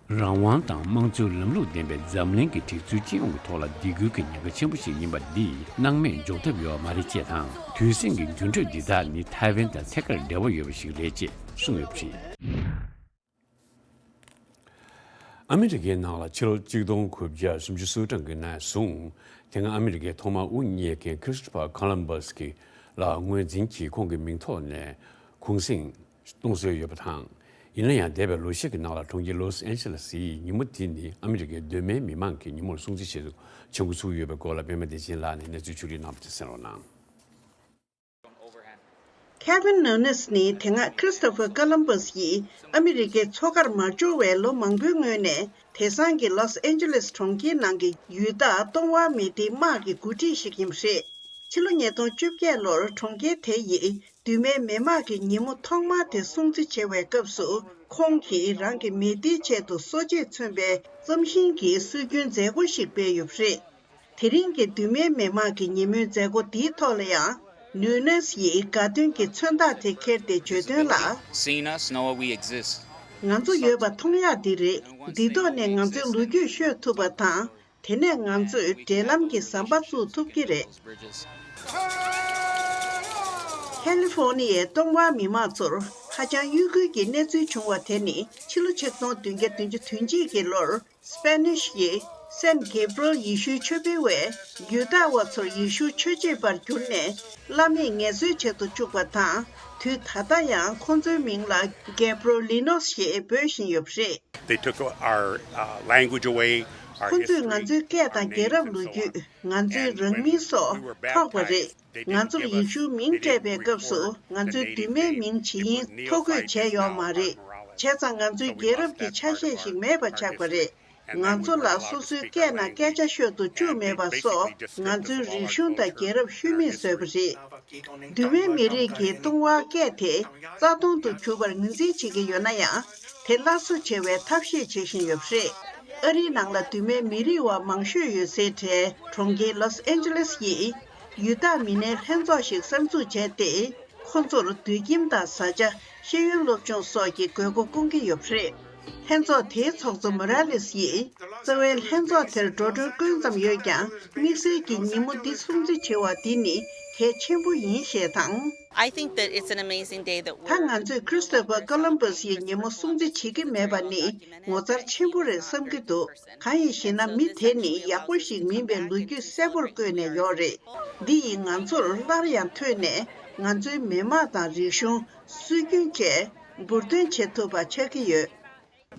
རང་དབང་དང་དམངས་གཙོའི་ལམ་ལུགས་ལྡན་པའི་འཛམ་གླིང་གི་སྒྲིག་འཛུགས་སྤྱི་ཡོངས་ཀྱི་ཐོག་ལ་སྡིགས་སྐུལ་གྱི་ཉེན་ཁ་ཆེན་པོ་ཞིག་ཡིན་པ་འདི་སྣང་མེད་འཇོག་ཐབས་ཡོད་མ་རེད་ཅེས་དང་། དུས་ཟིང་གི་འགྱུར་འགྲོས་འདི་དག་ནི་ཐའེ་ཝན་དང་ཐད་ཀར་འབྲེལ་བ་ཡོད་པ་ཞིག་རེད་ཅེས་གསུངས་ཡོད་པ་རེད། ཨ་མི་རི་ཀའི་ནང་ལ་ཕྱི་ལོ་གཅིག་སྟོང་དགུ་བརྒྱ་སུམ་ཅུ་སོ་གྲངས་ཀྱི་ནང་བཟུང་། དེ་སྔ་ཨ་མི་རི་ཀའི་ཐོག་མར་དབུ་བརྙེས་མཁན་ཁྲི་སི་ཊོ་ཕར་ཁོ་ལམ་བྷ་སི་ཀྱི་ལ་ངོས་འཛིན་གྱིས་ཁོང་གི་མིང་ཐོག་ནས་གུང་གསེང་གཏོང་སྲོལ་ཡོད་པ་དང་། ཡིན་ན་ཡང་། འདས་པའི་ལོ་ཤས་ཀྱི་ནང་ལ་གྲོང་ཁྱེར་ལོས་ཨན་ཇེ་ལེ་སི་ཡི་ཉིན་མོ་དེ་ནི་ཨ་མི་རི་ཀའི་གདོད་མའི་མི་མང་གི་ཉིན་མོར་སྲུང་བརྩི་བྱེད་དུ་འཆར་འགོད་ཚུགས་ཡོད་པའི་སྐོར་ལ། པད་མ་བདེ་ཆེན་ལགས་ནས་གནས་ཚུལ་ཕྱོགས་བསྒྲིགས་གནང་བ་དེ་གསན་རོགས་གནང་། Kevin Nunes ནི་དེ་སྔ་Christopher Columbus ཡིས་ཨ་མི་རི་ཀའི་མཚོ་ཁར་མ་འབྱོར་བའི་ལོ་མང་པོའི་སྔོན་ནས། དེང་སང་གི་ལོས་ཨན་ཇེ་ལེ་སི་གྲོང་ཁྱེར་ནང་གི་ཡུལ་བདག་སྟོང་བ་མི་སྡེའི་དམག་གི་འགོ་ཁྲིད་ཞིག་ཡིན་པ་རེད། ཕྱི་ལོ་ཉིས་སྟོང་བཅོ་བརྒྱད་ལོར་གྲོང་ཁྱེར་དེ་ཡིས་གདོད་མའི་མི་དམངས་ཀྱི་ཉིན་མོ་ཐོག་མ་དེ་སྲུང་བརྩི་བྱེད་པའི་སྐབས་སུ། ཁོང་གིས་རང་གི་མི་སྡེའི་ཆེད་དུ་གསོ་དཔྱད་མཚོན་པའི་རྩམ་ཤིང་གི་སྲོལ་རྒྱུན་མཛད་སྒོ་ཞིག་སྤེལ་ཡོད་པ་རེད། དེ་རིང་གི་གདོད་མའི་མི་དམངས་ཀྱི་ཉིན་མོའི་མཛད་སྒོ་འདིའི་ཐོག་ལ་ཡང་། ནུའུ་ནེས་ཡིས་དགའ་སྟོན་གྱི་མཚོན་རྟགས་དེ་ཁྱེར་ཏེ་བརྗོད་དོན་ལ། Seen us, know we exist. ང་ཚོ་ཡོད་པ་མཐོང་ཡག་འདི་རེད། འདི་ཐོག་ནས་ང་ཚོའི་ལོ་རྒྱུས་ཤོད་ཐུབ་པ་དང་། དེ་ནས་ང་ཚོས་འབྲེལ་ལམ་གྱི་ཟམ་པ་བཙུགས་ཐུབ་ཀྱི་རེད། ཁ་ལི་ཧྥོ་ནི་ཡའི་སྟོང་བར་མི་མང་ཚོར་ཧ་ཅང་གཡོ་འགུལ་གྱི་གནས་ཚུལ་བྱུང་བ་དེ་ནི། ཕྱི་ལོ་ཆིག་སྟོང་བདུན་བརྒྱ་བདུན་ཅུ་དོན་གཅིག་གི་ལོར། སྤེ་ནིཤ་ཡིས་སན་གེབ་རོལ་ཡེ་ཤུའི་ཆོས་འཕེལ་བས་ཡུ་དཱ་བ་ཚོར་ཡེ་ཤུ་ཆོས་བྱེད་པར་གྱུར་ནས། བླ་མེད་ངལ་རྩོལ་བྱེད་དུ་བཅུག་པ་དང་། དུས་ད་ལྟ་ཡང་ཁོང་ཚོའི་མིང་ལ་གེབ་རོ་ལི་ནོས་ཞེས་འབོད་བཞིན་ཡོད་པ་རེད། They took our, uh, language away, our ཁོ་ཚོས་history ང་and ཚོའི་སྐད་དང་རྒྱལ་རབས་ལོ་རྒྱུས། ང་ཚོའི་རང་མིང་སོགས་འཕྲོག་པ་རེད། ང་ཚོར་ཡེ་ཤུའི་མིང་སྤྲད་པའི་སྐབས་སུ། ང་ཚོའི་གདོད་མའི་མིང་ཇི་ཡིན་ཐོ་འགོད་བྱས་ཡོད་མ་རེད། བྱས་ཙང་ང་ཚོའི་རྒྱལ་རབས་ཀྱི་ཆ་ཤས་ཤིག་མེད་པ་ཆགས་པ་རེད། ང་ཚོ་ལ་སོ་སོའི་སྐད་ནང་སྐད་ཆ་ཤོད་དུ་བཅུག་མེད་པ་སོགས། ང་ཚོའི་རིག་གཞུང་དང་རྒྱལ་རབས་ཤུལ་མེད་བཟོས་པ་རེད། གདོད་མའི་མི་རིགས་ཀྱི་ཏུང་ཝའི་སྐད་དེ་རྩ་སྟོང་དུ་གྱུར་པར་ངོས་འཛིན་བྱེད་ཀྱི་ཡོད་ན་ཡང་། དེ་སླར་གསོ་བྱེད་པའི་ཐབས་ཤེས་བྱེད་བཞིན་ཡོད་པ་རེད། ཨ་རིའི་ནང་ལ་གདོད་མའི་མི་རིགས་བ་མང་ཤོས་ཡོད་སའི་གྲས་གྲོང་ཁྱེར་ལོས་ཨན་ཇེ་ལེས་ཡིས། ཡུ་དཱ་མི་སྣའི་ལྷན་ཚོགས་ཤིག་གསར་འཛུགས་བྱས་ཏེ། ཁོ་ཚོར་སྡོད་ཁྱིམ་དང་བཟའ་བཅའ། ཤེས་ཡོན་སློབ་སྦྱོང་སོགས་ཀྱི་དགོས་མཁོ་སྐོང་གི་ཡོད་པ་རེད། ལྷན་ཚོགས་དེའི་ཚོགས་གཙོ་མོ་ར་ལེས་ཡིས། རྩ་བའི་ལྷན་ཚོགས་དེར་འགྲོ་གྲོན་དཀོན་ཙམ་ཡོད་ཀྱང་། དམིགས་བསལ་གྱི་ཉིན་མོ་འདི་སྲུང་བརྩི་བྱེད་པ་འདི་ནི་གལ་ཆེན་པོ་ཡིན་ཞེས་དང་། I think that it's an amazing day that we're ད་ང་ཚོས་ཁྲི་སྟོབས་པ་ཀོ་ལམ་བྷས་ཡི་ཉིན་མོ་སྲུང་བརྩི་བྱེད་ཀྱི་མེད་པ་ནི་ངོ་མཚར་ཆེན་པོ་རེད་བསམ་གྱི་འདུག་གང་ཡིན་ཞེ་ན། མི་དེ་ནི་ཡག་པོ་ཞིག་མིན་པའི་ལོ་རྒྱུས་གསལ་པོར་བཀོད་ནས་ཡོད་རེད། འདི་ཡིས་ང་ཚོར་སླར་ཡང་ཐོས་ནས། ང་ཚོའི་མི་དམངས་དང་རིག་གཞུང་། སྲོལ་རྒྱུན་བཅས་འབུར་འདོན་བྱེད་ཐུབ་པ་ཆགས་ཀྱི་ཡོད།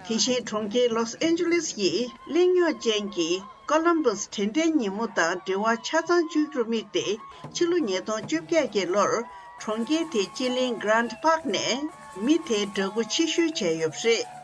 དེ་བཞིན་གྲོང་ཁྱེར་ལོས་ཨན་ཇེ་ལེས་ཡིས་གླེང་རྙོག་ཅན་གྱི་ཀོ་ལམ་བྷས་དྲན་རྟེན་ཉིན་མོ་དང་འབྲེལ་བ་ཆ་ཚང་གཅོད་རྒྱུར་དམིགས་ཏེ། ཕྱི་ལོ་ཉིས་སྟོང་བཅོ་བརྒྱད་ཀྱི་ལོར་གྲོང་ཁྱེར་དེའི་སྤྱི་གླིང་གྷ་རན་ཌི་པཱག་ནས་མི་དེའི་འདྲ་སྐུ་ཕྱིར་བཤོལ་བྱས་ཡོད་པ་རེད།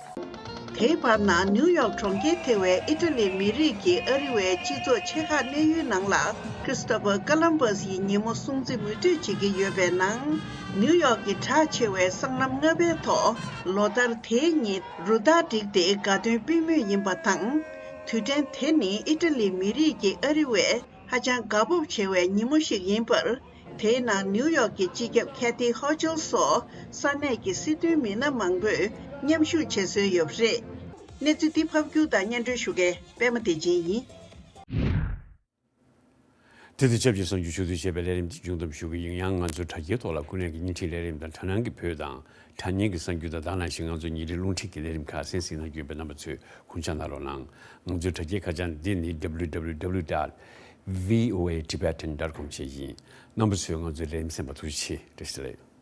དེའི་བར་ན་ནིའུ་ཡོག་གྲོང་ཁྱེར་ཐེ་བའི་ཨི་ཊ་ལིའི་མི་རིགས་ཀྱི་ཨ་རི་བའི་སྤྱི་ཚོགས་ཆེ་ཁག་གནས་ཡུལ་ནང་ལ། ཁྲི་སྟོབས་པ་ཀོ་ལམ་བྷས་ཡི་ཉིན་མོ་སྲུང་བརྩི་མུ་མཐུད་བྱེད་ཀྱི་ཡོད་པའི་ནང་། ནིའུ་ཡོག་གི་གྲགས་ཆེ་བའི་སྲང་ལམ་ལྔ་པའི་ཐོག་ལོ་ལྟར་དེའི་ཉིན་རུ་སྟར་བསྒྲིགས་ཏེ་དགའ་སྟོན་སྤེལ་མུས་ཡིན་པ་དང་། དུས་དྲན་དེ་ནི་ཨི་ཊ་ལིའི་མི་རིགས་ཀྱི་ཨ་རི་བས་ཧ་ཅང་དགའ་སྤོབས་ཆེ་བའི་ཉིན་མོ་ཞིག་ཡིན་པར། དེའི་ནང་ནིའུ་ཡོག་གི་སྤྱི་ཁྱབ་ཁེ་ཐི་ཧོ་ཅལ་སོགས་ས་གནས་ཀྱི་སྲིད་དོན་མི་སྣ་མང་པོས་མཉམ་ཞུགས་བྱེད་སྲོལ་ཡོད་པ་རེད། གནས་ཚུལ་འདི་ཕབ་སྒྱུར་དང་སྙན་སྒྲོན་ཞུ་མཁན་པད་མ་བདེ་ཆེན་ཡིན། དེ་དང་ཆབས་ཅིག་གསར་འགྱུར་ཕྱོགས་བསྡུས་བྱས་པའི་ལས་རིམ་འདི་མཇུག་བསྡོམས་ཞུ་གི་ཡིན། ཡང་ང་ཚོའི་དྲ་རྒྱའི་ཐོག་ལ་ཀུན་གླེང་གི་བརྙན་འཕྲིན་ལས་རིམ་དང་དྲ་སྣང་གི་བོད་དང་དྲ་བརྙན་གྱི་གསར་འགྱུར་དང་། དེ་ནང་བཞིན་ང་ཚོའི་ཉིན་རེའི་རླུང་འཕྲིན་གྱི་ལས་རིམ་ཁག་གསན་གཟིགས་གནང་རྒྱུ་ཡིན་པས། རྣམ་པ་ཚོས་དགོངས་འཇགས་གནང་རོགས་གནང་། ང་ཚོའི་དྲ་རྒྱའི་ཁ་བྱང་འདི་ནི་W W W dot V O A Tibetan dot com བཅས་ཡིན། རྣམ་པ་ཚོས་ང་ཚོའི་ལས་རིམ་གསན་པར་ཐུགས་རྗེ་ཆེ། བཀྲ་ཤིས་བདེ་ལེགས།